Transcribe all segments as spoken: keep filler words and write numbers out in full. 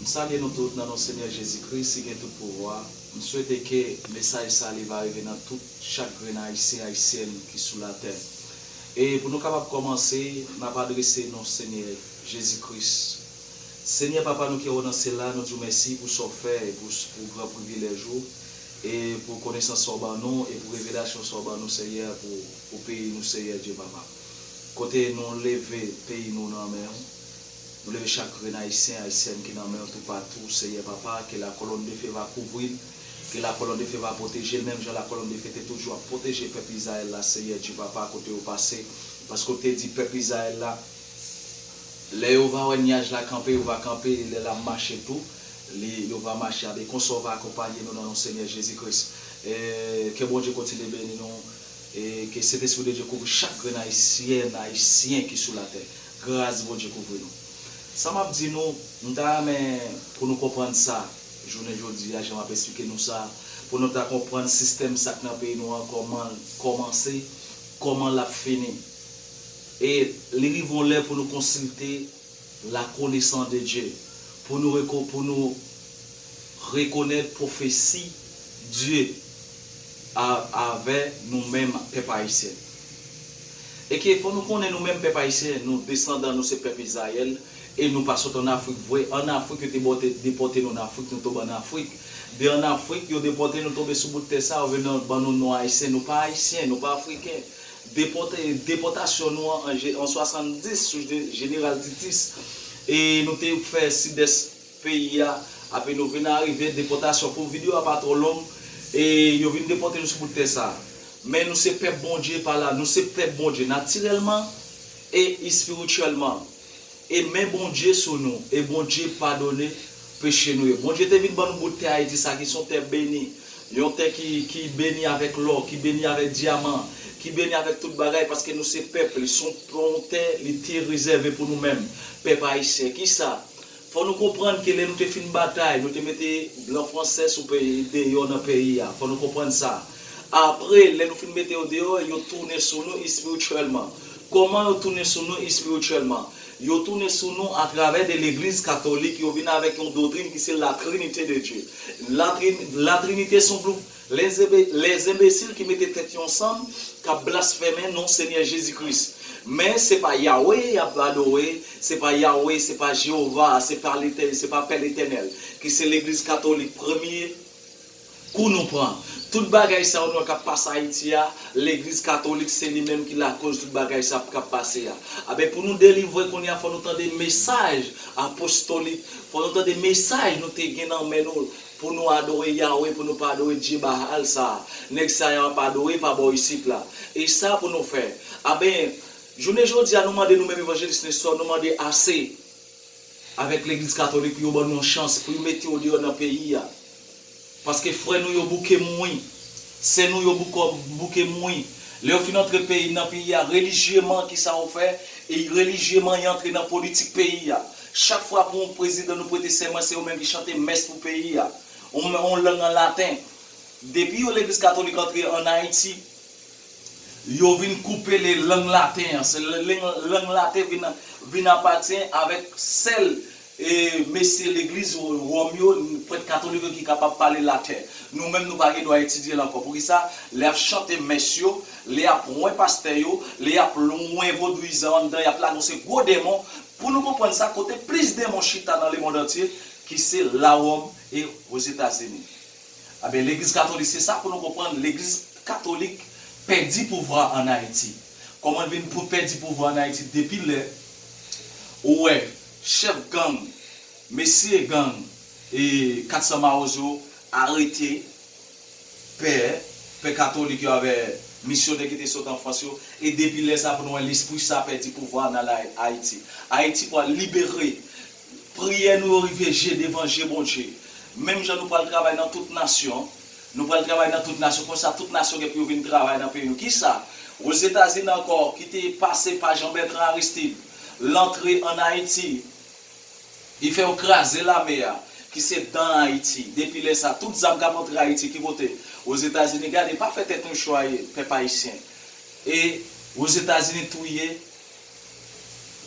M salye nou tout nan non Senyè Jezi Kris ki gen tout pouvwa. M swete ke mesaj sa li va rive nan tout chak grenn Ayisyen, Ayisyèn ki sou latè. E pou nou kapab kòmanse, n ap adrese non Senyè Jezi Kris. Senyè Papa nou ki o nan syèl la, nou di w mèsi pou sa w fè e pou, pou gran privilèj ou e pou konesans sa w ban nou e pou revelasyon sa w ban nou, Senyè, pou, pou peyi nou, Senyè Dye Papa. Kote nou leve peyi nou nan men w, nou leve chak grenn Ayisyen, Ayisyèn ki nan men w toupatou, Senyè Papa, ke la colonne de feu va kouvri l, ke la colonne de feu va pwoteje l, menm jan la colonne de feu te toujou ap pwoteje pèp Izrayèl la, Senyè Dye Papa, kote yo pase, paske w te di pèp Izrayèl la, lè yo va wè nyaj la kanpe, yo va kanpe, e lè l ap mache tou, li, yo va mache. Abe, konsa w va akonpaye nou nan non Senyè Jezi Kris. E ke Bondye kontinye beni nou, e ke Sentespri de Dye kouvri chak grenn Ayisyèn, Ayisyen ki sou latè. Gras Bondye kouvri nou. Sa m ap di nou, m ta renmen pou nou konprann sa, jounen jodi a, jan m ap esplike nou sa, pou nou ta konprann sistèm sa k nan peyi nou an, kòman l kòmanse, kòman l ap fini. E li rive yon lè pou nou konsilte la connaissance de Dieu, pou nou reko-, pou nou rekonèt pwofesi Dye a, avè nou menm pèp ayisyen. E ke fò nou konnen nou menm pèp ayisyen, nou desandan nou se pèp Izrayèl, e nou pa sot ann Afrik vre. Ann Afrik, yo te bòte-, depòte nou ann Afrik, nou tonbe ann Afrik. De ann Afrik, yo depòte nou tonbe sou bout tè sa, yo vin ban nou non ayisyen, nou pa ayisyen, nou pa afriken. Depòte-, depòtasyon nou an, an je-, an swasanndis sou je-, Jeneral Titus, e nou te fè sidès peyi a, api nou vin arive depòtasyon. Pou videyo a pa twò long, e yo vin depòte nou sou bout tè sa. Men nou se pèp Bondye pa la, nou se pèp Bondye natirèlman e espirityèlman. E men Bondye sou nou, e Bondye padone peche nou yo. Bondye te vin ban nou bout tè Ayiti sa ki se yon tè beni, yon tè ki, ki beni avèk lò, ki beni avèk dyaman, ki beni avèk tout bagay, paske nou se pèp li, se yon, yon tè li te rezève pou nou menm, pèp ayisyen. Kisa? Fò nou konprann ke lè nou te fin batay, nou te mete blan fransè sou peyi, deyò nan peyi a. Fò nou konprann sa. Apre, lè nou fin mete yo deyò, yo tounen sou nou espirityèlman. Kòman yo tounen sou nou espirityèlman? Yo tounen sou nou atravè de legliz katolik, yo vin avèk yon doktrin ki se la Trinité de Dieu. La Trin-, la Trinité se yon blo-, lèzenbe-, lèzenbesil ki mete tèt yo ansanm, k ap blasfèmen non Senyè Jezi Kris. Men se pa Yawe y ap adore, se pa Yawe, se pa Jewova, se pa Letè-, se pa Pè Letènèl, ki se legliz katolik premye kou nou pran. Tout bagay sa yo nou wè k ap pase Ayiti a, legliz katolik se li menm ki lakoz tout bagay sa k ap pase a. Aben, pou nou delivre kounye a, fò nou tande mesaj apostolik, fò nou tande mesaj nou te gen nan men nou pou nou adore Yawe, pou nou pa adore dye Baal sa a. Nèg sa yo ap adore pa bò isit la. E sa pou nou fè. Aben, jounen jodi a, nou mande nou menm evanjelis Nestor, nou mande ase avèk legliz katolik pou yo ban nou yon chans, pou yo mete yo deyò nan peyi a. Paske frè nou yo bouke mouri, sè nou yo bouke, bouke mouri. Lè yo fin antre peyi, nan peyi a, relijyeman, kisa yo fè? E relijyeman, y antre nan politik peyi a. Chak fwa pou yon prezidan nou prete sèman, se yo menm ki chante mès pou peyi a. On, on lang an laten. Depi yo legliz katolik antre ann Ayiti, yo vin koupe le lang laten an. Se le-, le-, lang laten vin, vin apatyen avèk sèl, e, mesye legliz Wòm yo, prèt katolik yo ki kapab pale laten. Nou menm, nou pa gen dwa etidye l ankò. Poukisa? Lè y ap chante mès yo, lè y ap wen pastè yo, lè y ap wen vodouyizan anndan, y ap lage yon seri gwo demon. Pou nou konprann sa, kote plis demon chita nan lemonn antye, ki se la Wòm e Ozetazini. Aben, legliz katolik, se sa pou nou konprann, legliz katolik pèdi pouvwa ann Ayiti. Kòman l vin pou pèdi pouvwa ann Ayiti? Depi lè ou wè chèf gang, mesye gang, e kat san Mawozo arete pè, pè katolik yo avè misyonè ki te sot an Frans yo, e depi lè sa pou nou wè lespri sa pèdi pouvwa nan la Ayiti. Ayiti pral libere. Priyè nou yo rive je devan je Bondye. Menm jan nou pral travay nan tout nasyon, nou pral travay nan tout nasyon, konsa tout nasyon gen pou yo vin travay nan peyi nou. Kisa? Ozetazini ankò, ki te pase pa Jean Bertrand Aristide, l antre ann Ayiti, li fè yo kraze lame a, ki se dan Ayiti. Depi lè sa, tout zam k ap antre Ayiti, ki kote? Ozetazini. Gade, pa fè tèt nou chwaye, pèp ayisyen. E Ozetazini touye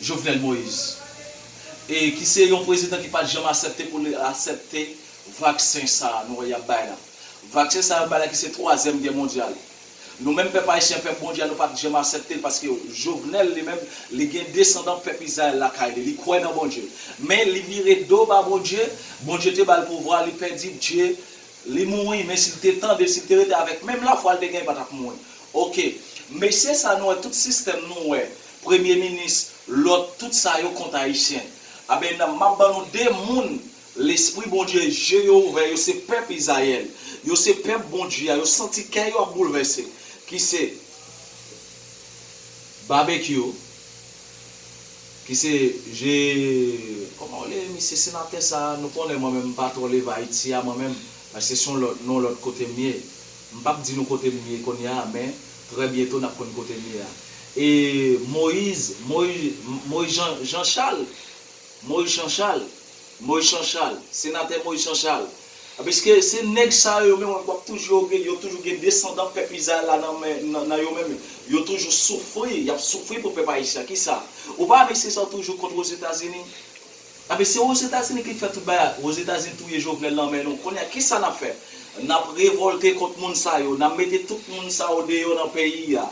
Jovenel Moïse. e ki se yon prezidan ki pa t janm aksepte pou li aksepte vaksen sa a nou wè y ap bay la. Vaksen sa a y ap bay la ki se twazyèm gè mondyal. Nou menm pèp ayisyen, pèp Bondye a, nou pa t janm aksepte l paske Jovenel li menm, li gen desandan pèp Izrayèl lakay li, li kwè nan Bondye. Men li vire do ba Bondye, Bondye te ba l pouvwa, li pèdi Dye, li mouri, men si l te tande, si l te rete avèk menm lafwa l te gen, li pa t ap mouri. Oke, mesye sa nou wè, tout sistèm nou wè, premye minis, lòt, tout sa yo kont ayisyen. Aben, m ap ban nou de moun, lespri Bondye, je yo ouvè, yo se pèp Izrayèl, yo se pèp Bondye a, yo santi kè yo ap boulvèse, ki se Babekyou, ki se je, kòman w rele misye senatè sa a, nou konnen mwen menm m pa twò leve Ayiti a mwen menm, paske se yon lòt, nan yon lòt kote m ye. M p ap di nou kote m ye kounye a, men trè byento n ap konn kote m ye a. E Moyiz, Moyiz, Moyiz Jan, Jan Chal, Moyiz Jan Chal, Moyiz Jan Chal, senatè Moyiz Jan Chal. Paske se nèg sa yo menm w ap toujou gen, yo toujou gen desandan pèp Izrayèl la nan men, nan, nan yo menm. Yo toujou soufri, y ap soufri pou pèp ayisyen. Kisa? Ou pa wè mesye sa yo toujou kont Ozetazini? Abe se Ozetazini ki fè tout bagay. Ozetazini touye Jovenel nan men nou. Kounye a, kisa n ap fè? N ap revòlte kont moun sa yo. N ap mete tout moun sa yo deyò nan peyi a.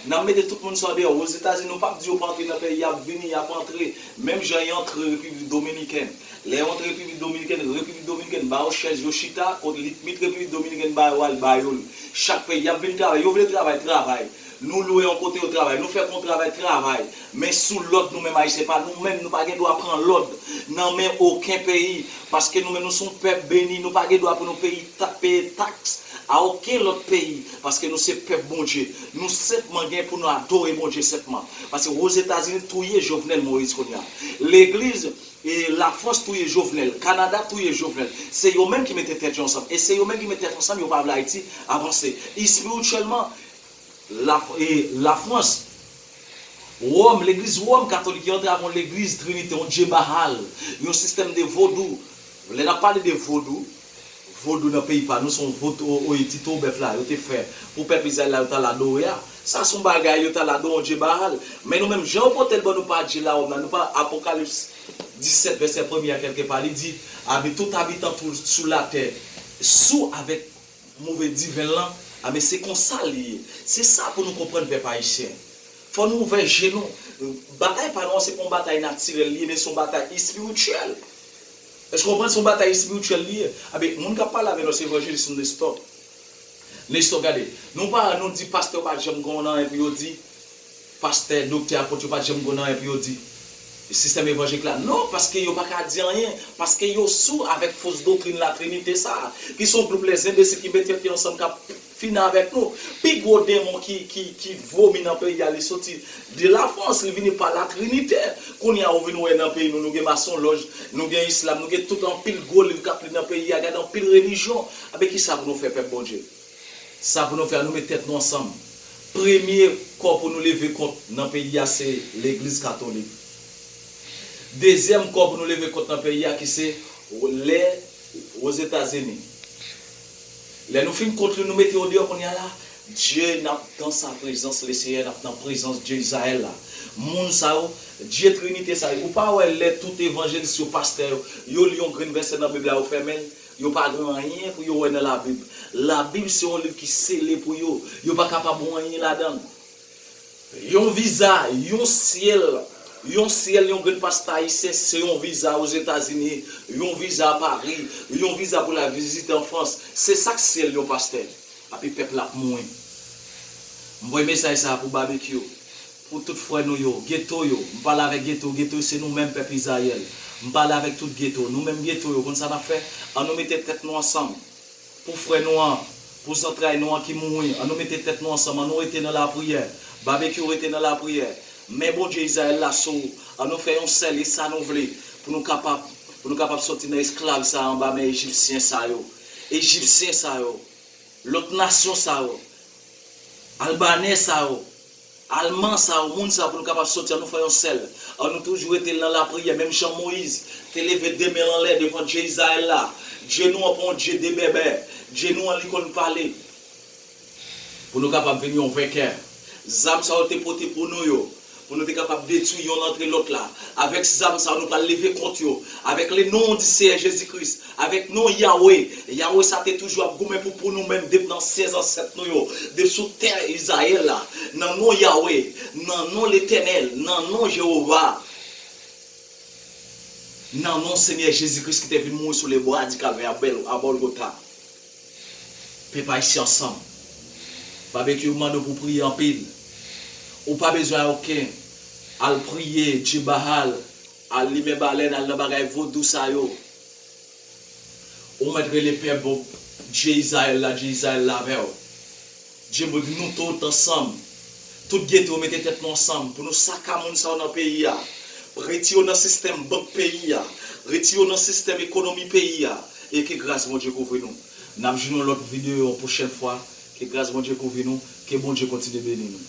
N ap mete tout moun sa yo deyò. Ozetazini, nou p ap di yo pa antre nan peyi a, y ap vini, y ap antre. Menm jan y antre Repiblik Dominikèn. Lè yo antre Repiblik Dominikèn, Repiblik Dominikèn ba yo chèz, yo chita, kot limit Repiblik Dominikèn ba yo a, l ba yo l. Chak peyi, y ap vin travay. Yo vle travay, travay. Nou lwe yon kote, yo travay. Nou fè kontra avè l, travay. Men sou lòd nou menm Ayisyen, pa nou menm, nou pa gen dwa pran lòd nan men okenn peyi. Paske nou menm, nou se yon pèp beni, nou pa gen dwa pou nou peyi ta-, peye taks a okenn lòt peyi. Paske nou se pèp Bondye. Nou senpman gen pou nou adore Bondye senpman. Paske Ozetazini touye Jovenel Moïse kounye a. Legliz, e Lafrans touye Jovenel, Kanada touye Jovenel. Se yo menm ki mete tèt yo ansanm. E se yo menm ki mete tèt ansanm, yo pa vle Ayiti avanse. Espirityèlman, la, e Lafrans, Wòm, legliz Wòm katolik, yo antre avè yon legliz Trinite, yon dye Baal, yon sistèm de vodou. Lè n ap pale de vodou, vodou nan peyi pa nou, se yon vodou, o, o, e ti toro bèf la, yo te fè pou pèp Izrayèl la, yo t al adore a. Sa se yon bagay, yo t al adore yon dye Baal. Men nou menm, jan yo pote l ban nou pa dye Lawòm la, nou pa Apokalips disèt, vèsè premye a, kèlkepa, li di, abe tout abitan tou sou latè, sou avèk move diven l lan, abe se konsa li ye. Se sa pou nou konprann pèp ayisyen. Fò nou ouvè je nou. Batay pa nou an se pa yon batay natirèl li ye, men se yon batay espirityèl. Èske w konprann? Se yon batay espirityèl li ye. Abe, moun k ap pale avè nou se evanjelis nou Nestor. Nestor, gade, nou pa, nou di pastè yo pa janm gen anyen pou yo di, pastè, doktè, apot yo pa t janm gen anyen pou yo di sistèm evanjelik la. Non, paske yo pa ka di anyen, paske yo sou avèk fos doktrin latrinite sa a, ki se yon gwoup lèzenbesil ki met tèt yo ansanm, k ap fini avèk nou. Pi gwo denmon ki, ki, ki vomi nan peyi a, li soti de Lafrans, li vini pa latrinite. Kounye a, ou vin wè nan peyi nou, nou gen masonlòj, nou gen islam, nou gen tout anpil gwo liv k ap li nan peyi a, gade anpil relijyon. Abe, kisa pou nou fè, pèp Bondye? Sa pou nou fè, ann nou met tèt nou ansanm. Premye kò pou nou leve kont nan peyi a se legliz katolik. Dezyèm kò pou nou leve kont nan peyi a ki se lè Ozetazini. Lè nou fin kont li, nou mete yo deyò kounye a la, Dye, n ap dans a prezans Lesenyè, n ap nan prezans Dye Izrayèl la. Moun sa yo, Dye Trinite sa yo, ou pa wè lè tout evanjelis yo, pastè yo, yo li yon grenn vèsè nan Bib la, yo fèmen l, yo pa gen anyen pou yo wè nan Labib. Labib se yon liv ki sele pou yo. Yo pa kapab wè anyen ladan l. Yon viza, yon syèl, yon syèl, yon grenn pastè ayisyen, se yon viza Ozetazini, yon viza Pari, yon viza pou l al vizite an Frans. Se sa k syèl yon pastè. Api pèp la ap mouri. M voye mesaj sa a pou Babekyou, pou tout frè nou yo, geto yo. M pale avèk geto, geto se nou menm pèp Izrayèl. M pale avèk tout geto, nou menm geto yo, konn sa n ap fè? Ann nou mete tèt nou ansanm. Pou frè nou an, pou zantray nou an ki mouri, ann nou mete tèt nou ansanm, ann nou rete nan lapriyè. Babekyou rete nan lapriyè. Men Bondye Izrayèl la sou ou. Ann nou fè yon sèl, e sa nou vle, pou nou kapab, pou nou kapab sòti nan esklav sa a anba men Ejipsyen sa yo. Ejipsyen sa yo. Lòt nasyon sa yo, Albanè sa yo, Alman sa yo, moun sa yo, pou nou kapab sòti, ann nou fè yon sèl. Ann nou toujou rete nan lapriyè, menm jan Moyiz te leve de men l anlè devan Dye Izrayèl la. Dye nou an pa yon Dye de bèbè. Dye nou an, li konn pale. Pou nou kapab vin yon venkè. Zam sa yo te pote pou nou yo, Pou nou te kapab detwi yonn antre lòt la. Avèk zam sa yo, nou pral leve kont yo. Avèk le non di Seyè Jezi Kris. Avèk non Yawe. Yawe sa te toujou ap goumen pou, pou nou menm depi nan syèj zansèt nou yo. De sou tè Izrayèl la. Nan non Yawe. Nan non Letènèl. Nan non Jewova. Nan non Senyè Jezi Kris ki te vin mouri sou lebwa di Kalvè a Bèl, a Gòlgota. Pèp ayisyen ansanm. Babekyou mande w pou w priye anpil. Ou pa bezwen okenn. Al priye Dye Baal, al limen balèn, al nan bagay vodou sa yo. Ou mèt rele pèp Dye Izrayèl la, Dye Izrayèl la avè w. Dye mwen di nou tout ansanm. Tout gete yo mete tèt nou ansanm pou nou saka moun sa yo nan peyi a. Retire yo nan sistèm bank peyi a. Retire yo nan sistèm ekonomi peyi a. E ke gras Bondye kouvri nou. N ap jwenn yon lòt videyo yon pwochèn fwa. Ke gras Bondye kouvri nou. Ke Bondye kontinye beni nou.